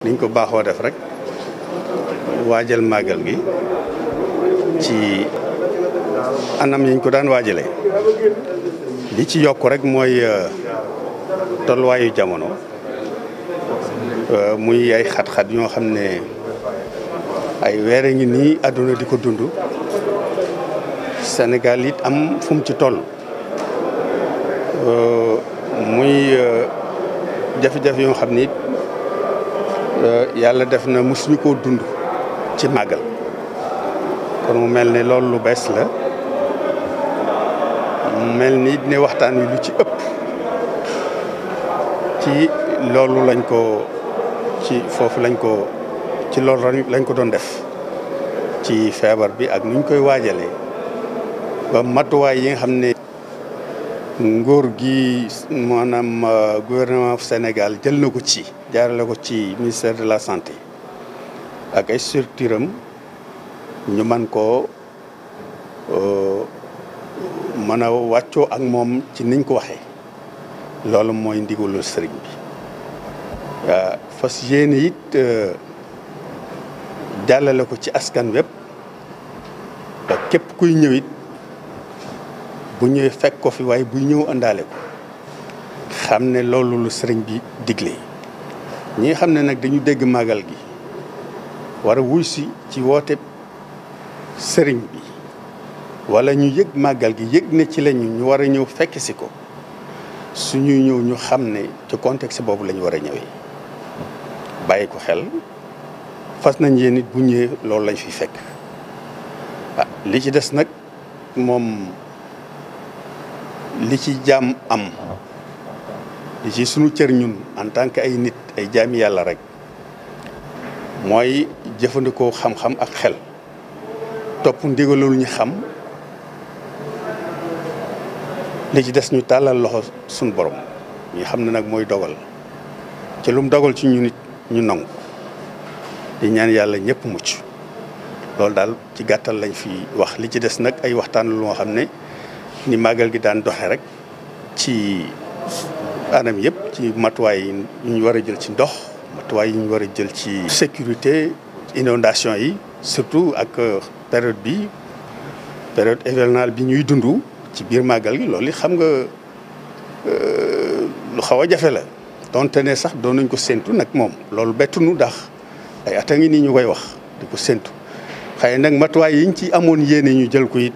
niñ ko baaxoo def rek waajal màggal gi ci anam yiñ ko daan waajalee li ci yokk rek mooy tolluwaayu jamono muy ay xat-xat yoo xam ne ay weer ngi nii àdduna di ko dund Sénégal it am fu mu ci toll muy jafe-jafe yoo xam ni yàlla def na mosuñu koo dund ci màggal kon mu mel ne loolu lu bees la mu mel ni ne waxtaan wi lu ci ëpp ci loolu lañ ko ci foofu lañ ko ci loolu lañ ko doon def ci feebar bi ak nuñ koy waajalee ba matuwaay yi nga xam ne nguur gi maanaam gouvernement Sénégal jël na ko ci jaarale ko ci ministère de la santé ak ay structure am ñu man koo mën a wàccoo ak moom ci niñ ko waxee loolu mooy ndigalul sëriñ bi fas yéene it jàllale ko ci askan wépp ba képp kuy ñëw it bu ñëwee fekk ko fi waaye buy ñëw àndaale ko xam ne loolu lu sëriñ bi digle ñi nga xam ne nag dañu dégg màggal gi war a wuy si ci woote sëriñ bi wala ñu yëg màggal gi yëg ne ci lañu ñu war a ñëw fekk si ko suñuy ñëw ñu xam ne ci contexte boobu la ñu war a ñëwee bàyyi ko xel fas nañ yéen it bu ñëwee loolu lañ fi fekk li ci des nag moom li ci jaam am li ci sunu cër ñun en tant que ay nit ay jaami yàlla rek mooy jëfandikoo xam-xam ak xel topp ndigalul ñu xam li ci des ñu tàllal loxo suñu borom ñi xam ne nag mooy dogal ci lu mu dogal ci ñu nit ñu nangu di ñaan yàlla ñëpp mucc loolu daal ci gàttal lañ fi wax li ci des nag ay waxtaan lu nga xam ne ni màggal gi daan doxe rek ci anam yëpp ci matuwaay yi ñu war a jël ci ndox matuwaay yi ñu war a jël ci sécurité inondation yi surtout ak période hivernale bi ñuy dund ci biir màggal gi loolu xam nga lu xaw a jafe la donte ne sax doon nañ ko séntu nag moom loolu bettunu ndax ay at a ngi nii ñu koy wax di ko séntu xëy nag matuwaay yiñ ci amoon yéene ñu jël ko it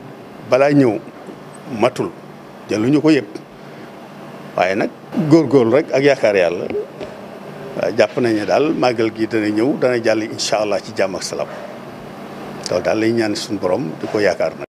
balaa ñëw matul jëluñu ko yëpp waaye nag góorgóorlu rek ak yaakaar yàlla jàpp nañ ne daal màggal gi dana ñëw dana jàll incha allah ci jàmm ak salaam loolu daal lay ñaan suñu borom di ko yaakaar nag